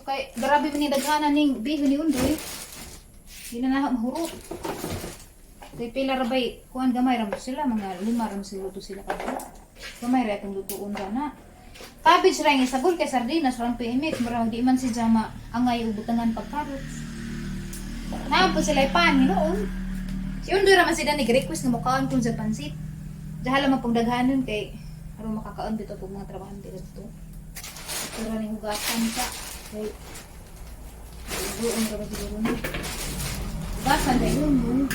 Kay grabe man ni daghana ning bihon ni Undoy. Di na na mahurot. Kay pila ra bay kuan, gamay ra mo sila, mga lima ra mo sila luto sila kada. Gamay ra atong lutuon ra na. Cabbage ra yung isagol kay sardinas ra ang PMX, mura di man si Jama angay og butangan pag carrots. Naa po sila pan hinuon. Si Undoy ra man sila nag-request nga mukaon kun sa pansit. Dahala man pong daghanon kay aron makakaon bitaw pong mga trabahante dito. Pero ni hugasan ka. Kay buong ra ba siguro na. Hugasan dahil yun mo.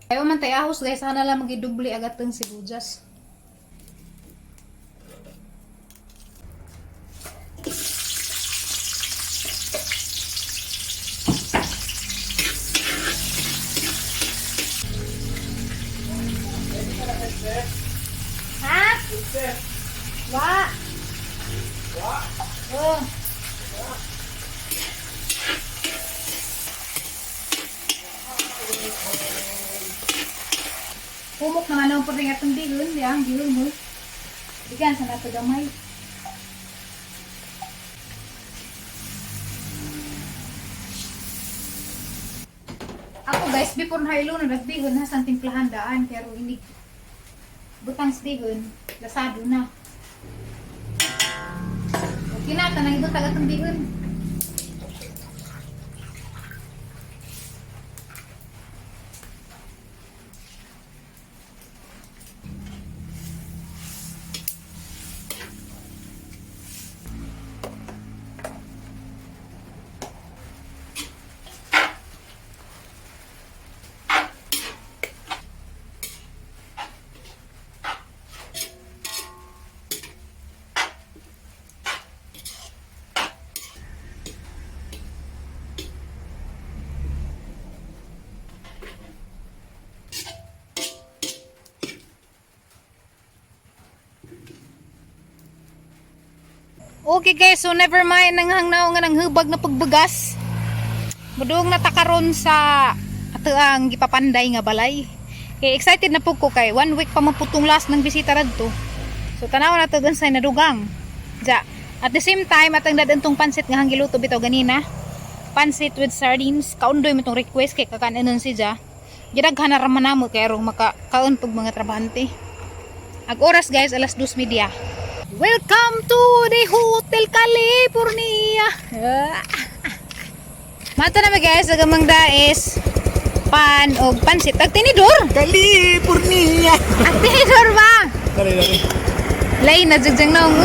Ayaw man tayo ahos guys, sana lang magidubli agad tong sibuyas. Ha? Wa. Wa. Oh. Pumok naman ang pwede nga itong bihon. Di ang bihon mo. Bigan sa nato gamay. Ako guys, before na ilo na nagbihon ha, sa timplahan daan. Pero hindi butang sa bihon, lasado na. Okay na, tanang ibutag atong bihon. Okay guys, so never mind nang hangnaw nga nang hubag na pagbugas. Mudung na takaron sa atoang gipapanday nga balay. Kay excited na pud ko kay one week pa man putong last ng bisita radto. So tanaw na to dun sa nadugang. Ja. At the same time atang dadantong pansit nga hanggiluto bitaw ganina. Pansit with sardines. Kaundoy mo tong request kay kakanon si Ja. Gidaghan na raman namo kay arong makakaon pag mga trabahante. Ag oras guys, alas 2:30. Welcome to the Hotel California. Mata na mi guys, agamang dais pan og pansit ag tinidor. California! Ag tinidor ba? Dali, dali. Lay na jagjang na ang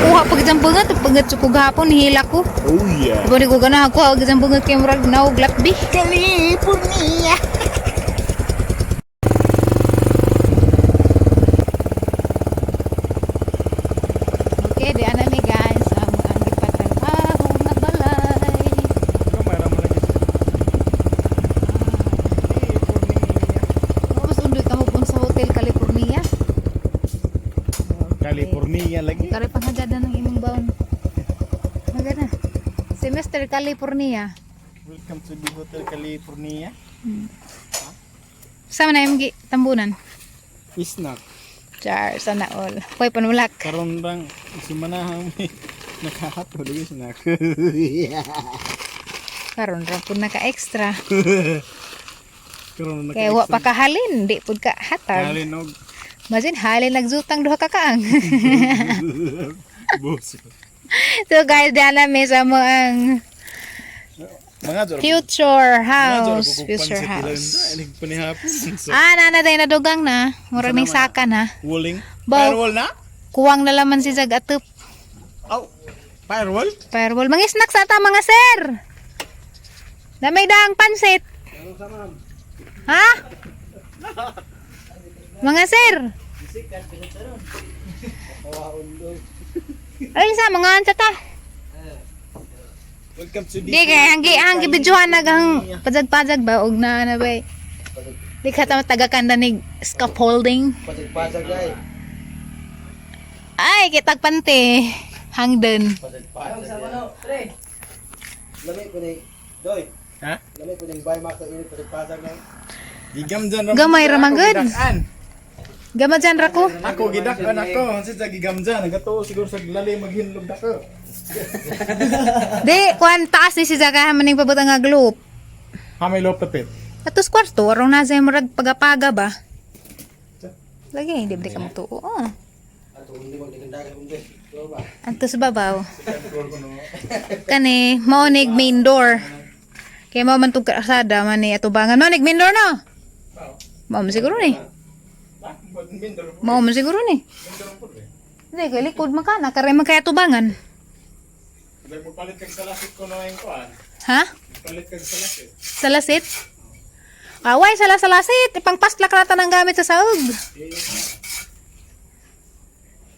kuha pag jang bangat pangat ko gahapon hila ko. Oh yeah. Di ko ganahan kuha og jang bangat kay murag naog latbi. California! Okay, di ana mi guys ang gipatrabaho nga balay. Mas undoy kahupon sa Hotel California. California lagi. Kare panghagada ng imong baon. Hagada. Si Mr. California. Welcome to the Hotel California. Sama na imong tambunan. Isnak. Char, sana all. Hoy panulak. Karon bang sumanahang may nakahatod og snack. Karon ra pud naka-extra. Karon Kay wa pa kahalin, di pud ka hatag. Halin og Imagine halin nagsutang duha ka kaang. boss. So guys, dala mi sa mo ang Mga jor. future house, future house. Panihapon. So, Ah, nana day na dugang na. Murag ning saka na. Wuling. Baw. Firewall na? Kuwang na laman si Zag atup. Aw. Firewall? Firewall. Mga snacks ata mga sir. Damay daang pansit. Ha? Mga sir. Ay sa mga anta ta. Welcome to the Di kay hanggi hanggi bidyuhan naghang pajag-pajag ba og na na ba. Di ka ta taga kanda ni scaffolding. Pasag-pasag ay. Ay kitag pante. Hangden. Pasag-pasag. Sa ano, pre? Lami ko ni Doy. Ha? Lami po yung bay mako init pa pasag na. Gigamjan ra. Gamay ra man gud. Gidak-an. Gama dyan ra ko. Ako gidak-an ako. Sa gigamjan nagatuo siguro sa lalim maghinlog dako. Di, kuan taas ni si Zaka maning pabutang nga globe. Ha, may lop tapit. Atos kwarto, arong nasa yung murag pagapaga ba? Lagi, hindi ba ka matuo? Oh. Ato hindi mo digandagan unde. Ba? Antos babaw. Kani, maonig main door. Kaya mao man tug kasada man ni atubangan. Maonig main door no? Mao man siguro ni. Mao man siguro ni. Hindi, kay likod man ka na. Karay man kaya tubangan. Magpalit kag salasit ko na yung kuan. Ha? Palit kag salasit. Salasit? Away, sala salasit. Ipangpaslak rata ng gamit sa saog.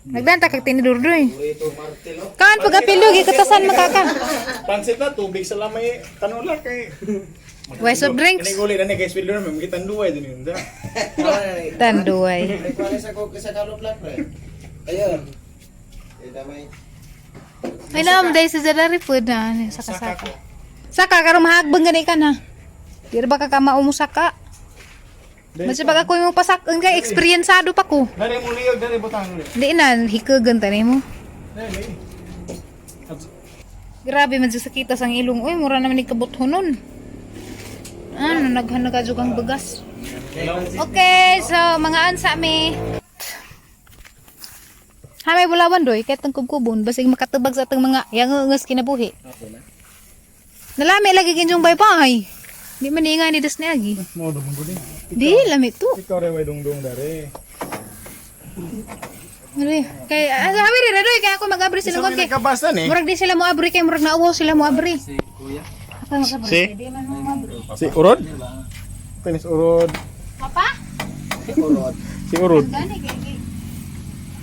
Nagdanta kag tinidor doy. Burrito martel oh. Kaan pag apilog, ikatasan makaka. Pansit na tubig sa lamay tanula kay. Way soft drinks. Kani uli na ni guys, wilder may magitan duway din yun. da. Tanduay. Ay kuan sa ko sa kaluplan pre. Ayun. Eh damay. Ay naam day sa Zalari food na ano, saka saka. Saka karon mahagbang gani ka na. Di ra ba ka kamao mo saka? Mas ba ako yung pasak kay eksperyensado pa ko. Dali mo liyog, dali butang uli. Di na hikagan tani mo. Dali. Grabe man sa sakita sang ilong. Uy, mura naman ni kabuthonon. Ano, naghanag jud ang bagas. Okay, so mga ansa mi. Ha, may bulawan doy, kahit ang kubkubon, basig makatubag sa atong mga yangungas kinabuhi. Nalami lagi ginjong baybay. Di man nga ni das niagi. Mo do mong guli. Di, lami to. Ikaw re way dungdung dare. Ari, kay ah, sabi rin doy, kaya ako mag-abri sila kon kay. Nagkabasa ni. Murag di sila mo abri kay murag nauwaw sila mo abri. Si kuya. Ako mag-abri. Si? Di man mo abri. Si Urod? Tenis Urod. Papa? Urod. Si Urod. Gani kay kay.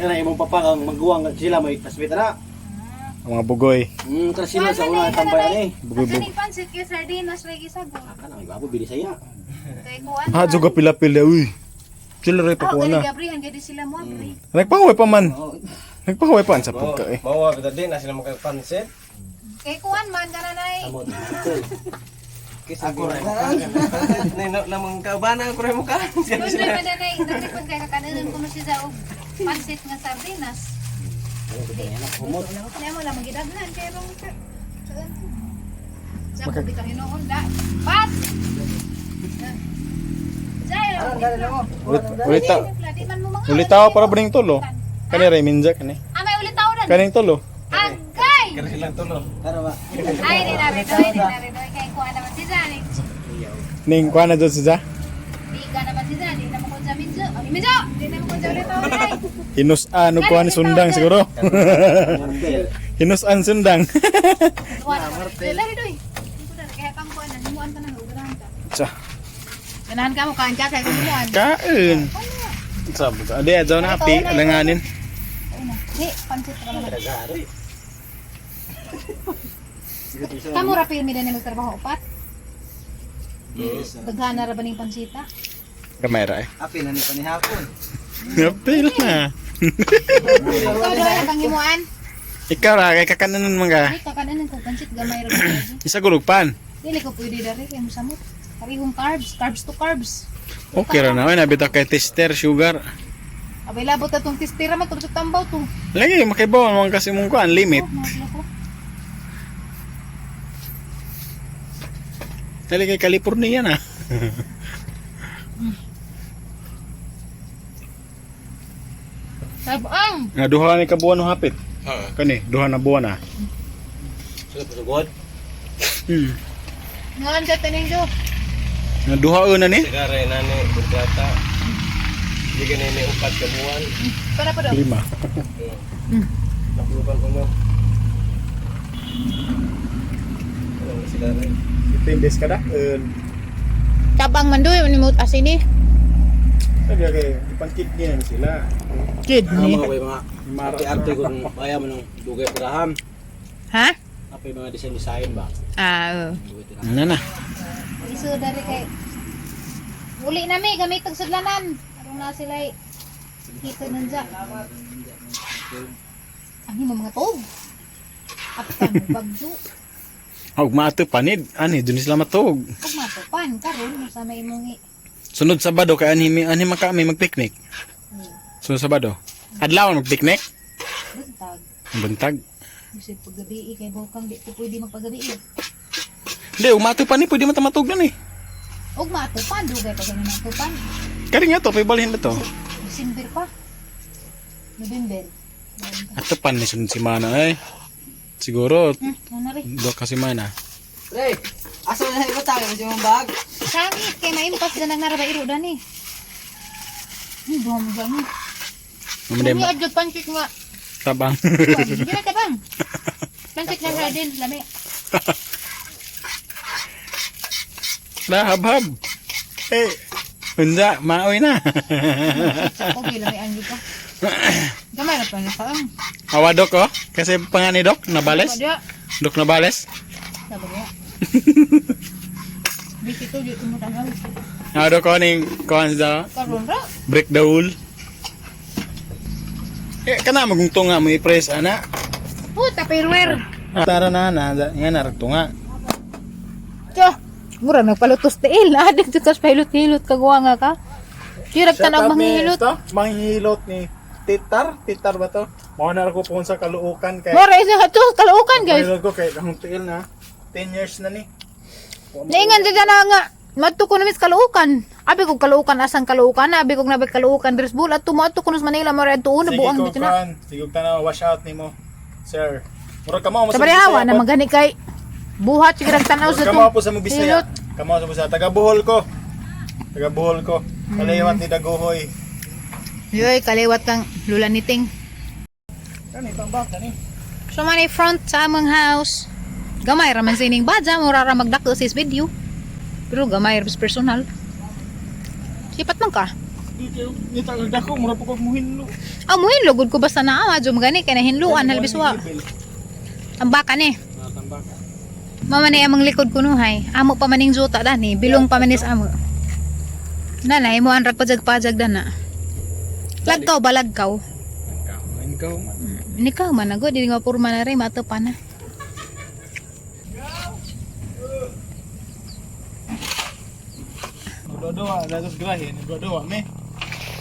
Yan ay imong papa ang magguwang sila may pasbita na. Ang mga bugoy. Tara sila sa una tambay ani. Bugoy Asa ning pansit kay sardinas lagi sago. Kana may babo bili saya. Kay kuan. Ha, juga pila-pila uy. Sila re pa Oh, ko na. gani gabrihan gadi sila mo abri. Nagpangaway pa man. Nagpangaway pa sa pagka eh. Mawa bitaw din na sila makapansit. Kay kuan man kana nay. Amot. Ako ra. Nay na namang kaubana ako ra mo ka. Kundoy man nanay, nagtipon kay kakanon kuno siya og pansit nga sardinas. Humot. Kaya mo lang magidaghan kay rong saan? Sa ko bitang hinuon da. Pat. Jay, Ulit ulit ta. di man mo mga. Ulit tao para ba ning tulo? Kani re minja kani. Ah, may ulit tao dan. Kaning tulo. Agay! Silang tulo. Tara ba. Ay, di na rin, di na rin. Kay kuha naman si Zani. Ning kuan na jud siya. Di ka naman si Zani. Di na mo ko sa minjo. Ay, minjo! Di na mo ko sa ulit tao dan. Hinus-an og kuan sundang siguro. Hinus-an sundang. Kuha naman. Dali, doy. Kaya kang kuha na, himuan ka na, ganahan ka. Sa Ganahan ka mo, kain ka, kaya kumuan. kain. Sa sa adi adyaw na api alanganin. Ayun na. Di, pansit ka naman. Kamu ra pirmi na magtrabaho upat. Yes. Daghan na ra ba ning pansita? Kamera eh. Api na ni panihapon. Apil na. Ikaw daw ang himuan. Ikaw ra kay kakanan man ka. Ay, kakanan ko pansit gamay ra ba. Isa gulugpan. Dili ko pwede dari kay musamot. Parehong carbs, carbs to carbs. Okay ra na oy nabita kay tester sugar. Abay labot na tong tistira man tong sa tambaw to. Lagi makibaw man kasi mong kuan limit. Oh, mga ko. Dali kay California na. Tabang. Nga duha ni ka buwan no hapit. Kani duha na buwan na. Sila pasugod. Ngan sa taning jo. Nga duha una ni. Sigara na ni kontrata. Di ka ni upat ka buwan. Para pa daw. Lima. Nakuluban ko no. Ano sigara? 15 days kada. Tabang man doy ni mo asin ni. Sabi kay ipang-kidney na sila. Kidney. Mga mga arte-arte kung kaya mo nung dugay tirahan. Ha? Apay mga design design ba? Ah. oo. Dugay tirahan. Ano na? Iso dari kay Uli na mi gamit ang sudlanan. Aron na sila kita nanja. Ang imo mga tog. Apan bagyo. Og maato panid ani dun sila matug. Ug matupan karon sa may imong Sunod Sabado kay anhi anhi man kami magpicnic. Sunod Sabado. Adlaw magpicnic. buntag. Buntag. Bisag paggabi kay bukang di ko pwede magpagabi. Hindi, ug maato pa ni pwede man ta matug na ni. Ug matupan dugay pa gani matupan. Kari nga to, pay balhin na to. December pa. November. Ato pan ni sunod semana eh. Siguro Ano na rin. duha ka semana. Pre, asa na iba tayo kasi mong bag? Sangit kay maimpas na nagnara ba iro dani. Buhang gani. Mamday May adyo pancit nga. tabang. Hindi na tabang. Pancit na sardin, lami. La habhab. Eh, unsa maoy na. Okay, lami ang ka. Gamay ra pa na ka. Awa dok oh, kasi pangani dok nabales. Wala. Dok nabales. Sabi niya. Bisi to, di ko tanaw. Awa dok oh ning kuan sa Karon ra. break the rule. Eh kana magong tunga mo i-press ana. Puta, pirwer. Tara na na nga narag tunga. Tiyo. Mura nagpalutos tiil. Adik dito sa pahilot-hilot kagawa nga ka. Tirag tanaw manghihilot. Manghihilot ni Titar, Titar ba to? Mao na ko po sa Kaluokan kay Mura isa ka to, kalaukan guys. Manghihilot ko kay ang tiil na 10 years na ni. Naingan dyan na nga. Madto ko namis Caloocan. Abi ko Caloocan asang Caloocan, abi ko nabay Caloocan dres bul at tumaadto ko sa Manila mura adto una buang ko dito na. kuan, sige ko tanaw wash out nimo. Sir. Murag kamo mo Sa Barihawa na magani kay buhat sige rag tan-aw sa Kamo po sa mo Bisaya. Hilot. Kamo sa Bisaya. Taga Bohol ko. Taga Bohol ko. Kaliwat ni Dagohoy. Yoy, kaliwat kang lula niting. Kani tambak kani. So man front sa among house. Gamay ra man sining badya, mura ra magdako sa video. Pero gamay ra personal. Sipat man ka. Di kayo ni taga dako mura pa ko muhinlo. Ah, muhin lugod ko basta naa madyo magani kay nahinluan halbiswa. Tambakan eh. Tambak. Mama ni amang likod kunuhay. Amo pa maning juta dani, bilong pa manis amo. Nanay mo ang pajag-pajag dana. Lagkaw ba lagkaw? Ikaw man. Nikaw man ago di nga purma na rin mato pa na. Nagdodoa, datos grahe, nagdodoa me.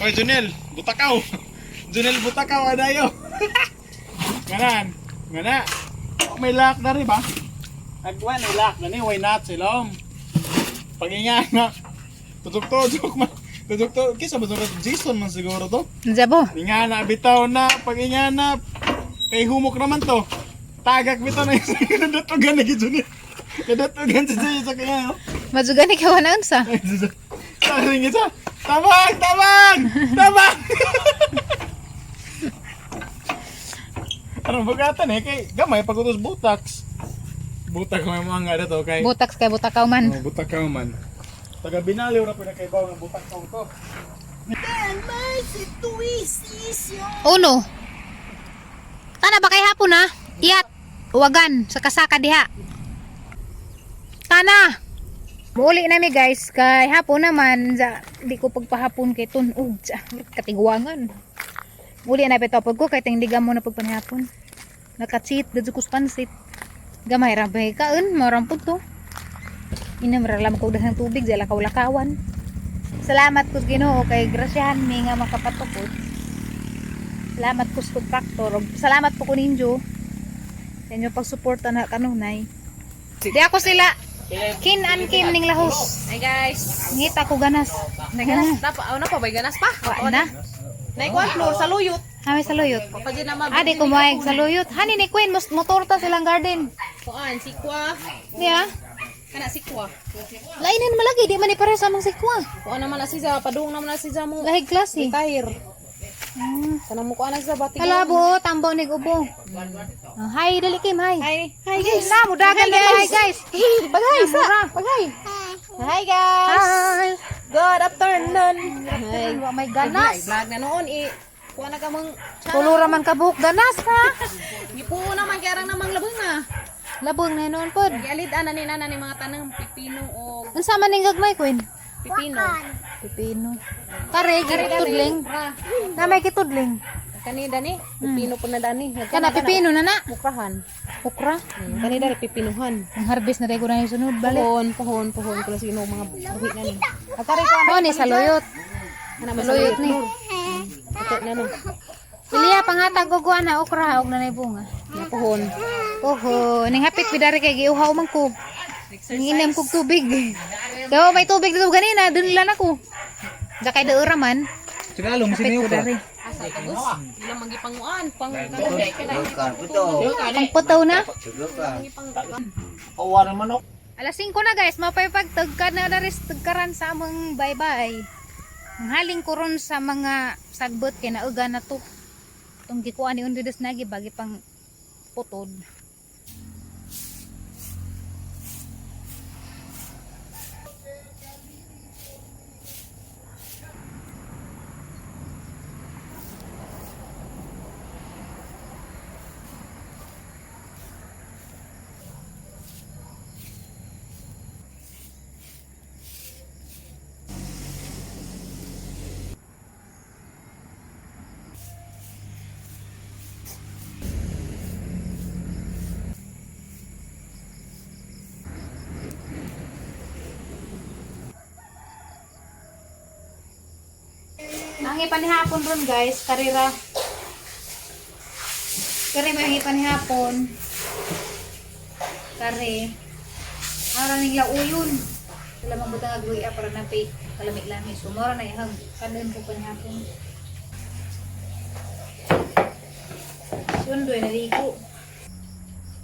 Oy Junel, butakaw. Junel butakaw adayo. Nganan, ngana. May lock na rin ba? Agwan may lock na ni, why not silom? Paginga nga. Tutok-tutok man. Tutok-tutok. Kisa ba to? Jason man siguro to. Zabo. Inga na bitaw na, pag inga na kay humok naman to. Tagak bitaw na isa nadatugan na gid Junel. Nadatugan si Jason sa kanya. No? Madugani ka wala unsa. Sabi nga siya, tabang! Tabang! Tabang! Anong bugatan eh, kay gamay pag utos butax. Butak may mga nga dito kay. Botax kay butakaw man. Oh, butak ka man. Taga binaliw na po na kay baw nga butak ka to. Uno. Tana ba kay hapon ha? Iyat. Uwagan sa kasaka diha. Tana. Muuli na mi guys kay hapon naman za, di ko pagpahapon kay tunog sa katiguangan. Muli na bitaw pag ko kay tindigan mo na pagpanihapon. Nakacheat dadto ko sa pansit. Gamay ra bay kaon mo pud to. Inom ra lam ko daghang tubig sa lakaw-lakawan. Salamat ko sa Ginoo kay grasyahan mi nga makapatukod. Salamat ko sa kontraktor. Ug salamat po ko ninyo. Sa inyo pagsuporta na kanunay. Di ako sila. Kin an kim ning lahos. Hi guys. Ngita ko ganas. Naganas na pa, ano pa ba ganas pa? Wa na. Naikuan floor sa luyot. Hami sa luyot. Pa dyan na mag Ah, di ko maeg sa luyot. Hani ni Queen, mas motorta silang garden. Kuan sikwa. Di ah. Kana sikwa. Lainin malagi, di man ni pareho sa among sikwa. Kuan naman na siya, padung naman na siya mo. Lahig klase. Retire. Kanang mo kuan na siya batik. Hala bo, tambo ni ubo. Oh, hi, dali Kim, hi. Hi. Hi guys. Na, mudagan na, hi guys. Paghay, sa. Paghay. Hi guys. Hi. Good afternoon. Hi. Wa may ganas. Vlog na noon eh. Kuan na ka mong Tulo ra man kabuhok ganas ha. Gipuo naman kay arang namang labong na. Labong na noon pod. Gialid ana ni nana ni mga tanang pipino o Unsa man ning gagmay, Queen? pipino. Pipino. Kare, gitudling. Na may gitudling. Kani dani, pipino po na dani. Kana pipino na na. Ukrahan. Okra. Kani dani pipinuhan. Ang harvest na dai ko na yung sunod balik. Pohon, pohon, pohon ko sino mga buhi na ni. Akari ko Oh, ni saluyot. ana Saluyot ni. Ito na no. Ilya pangatag og kuan na okra og nanay bunga. Na pohon. Oho, ning hapit bidari kay giuhaw man ko. Nginom kog tubig. Daw may tubig dito ganina, dun lang ako. Da kay daura man. Tagalog, Hapit ko dari. Asa tagos? Ilang magipanguan pang Pangputaw na. Awa naman ako. Alas 5 na guys, mapaypagtagka na daris tagkaran sa among bye-bye. Ang haling koron sa mga sagbot kay nauga na to. Itong gikuan ni Undudas nagi bagi pang putod. Ang ipanihapon ron guys, karira. Kare may ipanihapon. Kare. Ara ning lauyon. Sila mabutang agluya para na pay kalamig-lamig. So mora na ihang kanon ko panihapon. Sundoy naligo.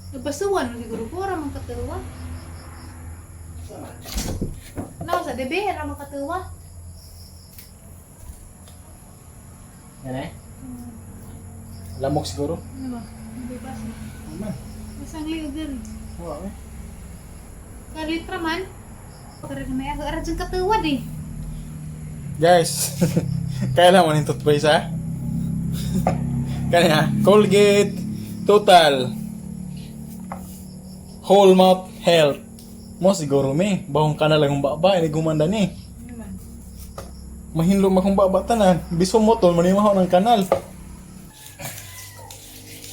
Nabasuan mo siguro ko ra man katuwa. Naw sa bebe ra man katuwa. Yan eh. Lamok siguro. Ano ba? Hindi ba? Ano? Masang liog din. Wa eh. Kalitra man. Kare na may ako. Ara dyan katuwad eh. Guys, kaya lang mo ng toothpaste ha? Kanya, Colgate Total Whole Mouth Health. Mo siguro mi, bahong ka na lang ang baba, ini gumanda ni. Ano man? Mahinlo makong baba tanan. Biso mo to, manimaho ng kanal.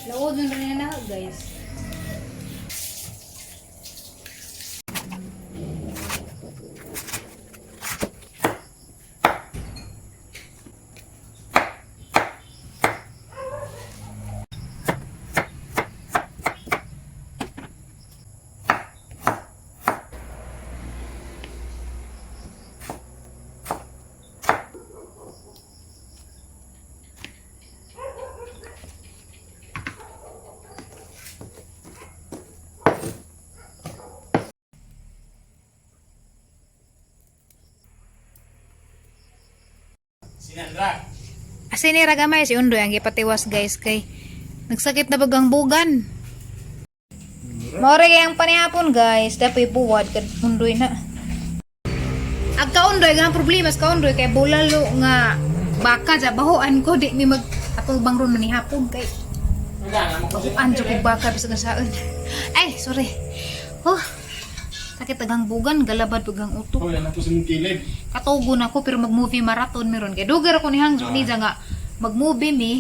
Laod nun rin na ako, guys. Sinandra. Asin ni Ragamay si Undoy ang gipatiwas guys kay nagsakit na bagang bugan. More kay ang panihapon guys, dapat buwad kad Undoy na. Ag kaundoy nga ang problema sa kaundoy kay bulalo nga baka ja bahoan ko di mi mag atubang ron manihapon kay bahoan jud kog baka bisag saan. Ay, sorry. Oh. Sakit agang bugan, galabad bagang utok. Oh, yan ako sa mong kilid. Katugon ako pero mag-movie marathon meron kay dugar ako ni Hangzhou ni nga mag-movie mi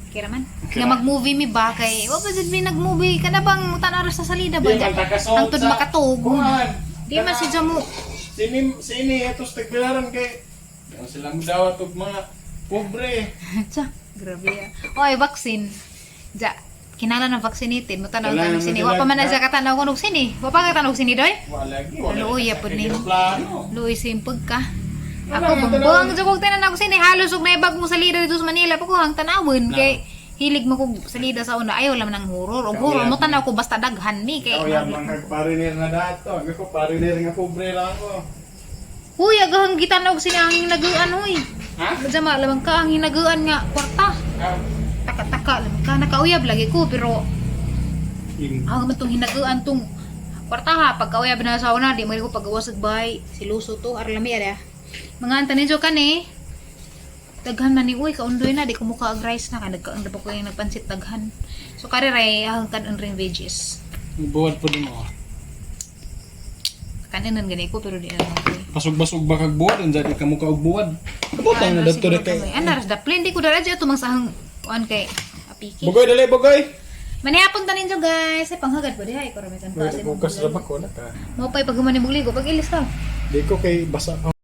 kira man Okay nga ra. mag-movie mi ba kay wa pa jud mi nag-movie kana bang tan-aw sa salida ba Di man takasol hangtod sa- makatugon Kuan. di man si mo. Sini, sini, ito sa tagbilaran kay... Di man sila mudawat og mga pobre. Tsa, grabe ah. Oy, vaccine. Ja, kinahanglan ng vaccinated mo tanaw Kailangan tanong sini. mo Wa pa man na sila- siya katanaw kuno sini. Wa pa ka tanaw sini doy. Wala lagi, wala. Luoy, po ni. Plano. Luoy simpag ka. Wala, Ako ang bang jud kog tanan ako sini halos og naibag mo salida dito sa Manila pa ko hang tanawon kay hilig mo kog salida sa una ayaw lang ng horror og horror mo tanaw ko basta daghan mi kay Ikaw yan, mga pariner na dato. Ang ako, pariner nga pobre lang ako. Huy, agahang gitanaw sini ang hinaguan huy. Ha? Jama lamang ka ang hinaguan nga kwarta. Ah. Taka-taka lamang ka nakauyab lagi ko pero ang man tong hinaguan tong kwarta ha pagkauyab na sa una di mo ko pagawas og bahay siluso to arlami ara. Mga antanin jo kani. Daghan man ni uy kaundoy na di ko mukha og rice na ka nagkaon na ba ko yung nagpansit daghan. So kare ray ahang kan ring veggies. Buwad po din mo. Kaninan gani ko pero di na lang ko. Pasug-basug ba kag buwad, unsa di ka muka og buwad. Butang na dato na kay. Ana ras daplin di ko dara ato mang sahang kuan kay apiki. Bugoy dali, bugoy. Manihapon ta ninyo, guys. Ay panghagad po diha ko ra may kan Bukas ra ba ko na ka. Mao pay paghuman ni bugligo pag ilis ka. Di ko kay basa.